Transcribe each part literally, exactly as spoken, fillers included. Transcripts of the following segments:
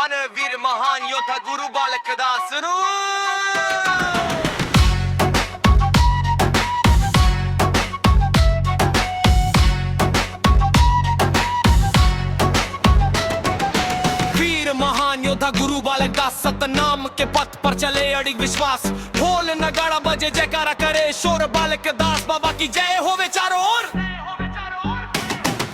अन वीर महान योद्धा गुरु बालक दास नु। वीर महान योद्धा गुरु बालक दास, सतनाम के पथ पर चले अडिग विश्वास। ढोल नगाड़ा बजे, जयकारा करे शोर, बालक दास बाबा की जय होवे चारों ओर।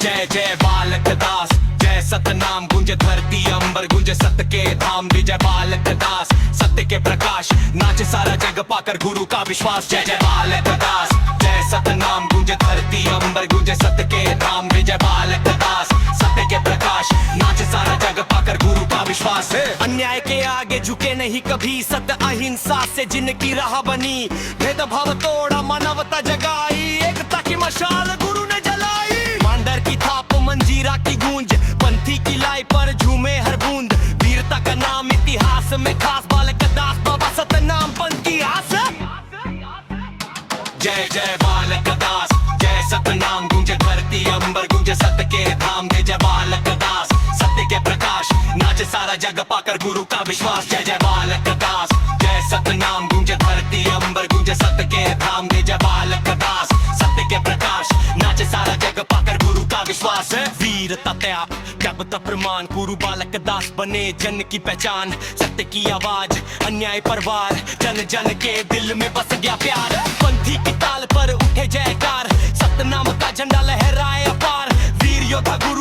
जय जय बालक दास, जय सतनाम, गूंजे धरती अंबर, गूंजे सत के धाम। विजय बालक दास, सत्य के प्रकाश, नाचे सारा जग पाकर गुरु का विश्वास। जय जय बालक दास, जय सतनाम, गूंजे धरती अंबर, गूंजे सत के धाम। विजय बालक दास, सत्य के प्रकाश, नाचे सारा जग पाकर गुरु का विश्वास। अन्याय के आगे झुके नहीं कभी, सत्य अहिंसा से जिनकी राह बनी। भेदभाव तोड़ा, मानवता जगाई, एकता की मशाल गुरु ने जलाई। मांडर की थाप, मंजीरा की गूंज, पंथी की लाई पर झूमे हर बूंद। वीरता का नाम इतिहास में खास, बालक दास बाबा सतनाम पंथ की आस। जय जय बालक दास, जय सतनाम, गूंजे धरती अंबर, गूंजे सत के धाम। जय जय बालक दास, सत्य के प्रकाश, नाचे सारा जग पाकर गुरु का विश्वास। जय जय बालक दास, जय सतनाम, गूंजे धरती अंबर, गूंजे सत के धाम। जय जय बालक दास, सत्य के प्रकाश, नाचे सारा जग पाकर गुरु का विश्वास। वीरता त्याग, त्याग का प्रमाण, गुरु बालक दास बने जन की पहचान। सत्य की आवाज, अन्याय पर वार, जन जन के दिल में बस गया प्यार। पंथी की ताल पर उठे जयकार, सतनाम का झंडा लहराए अपार। वीर योद्धा गुरु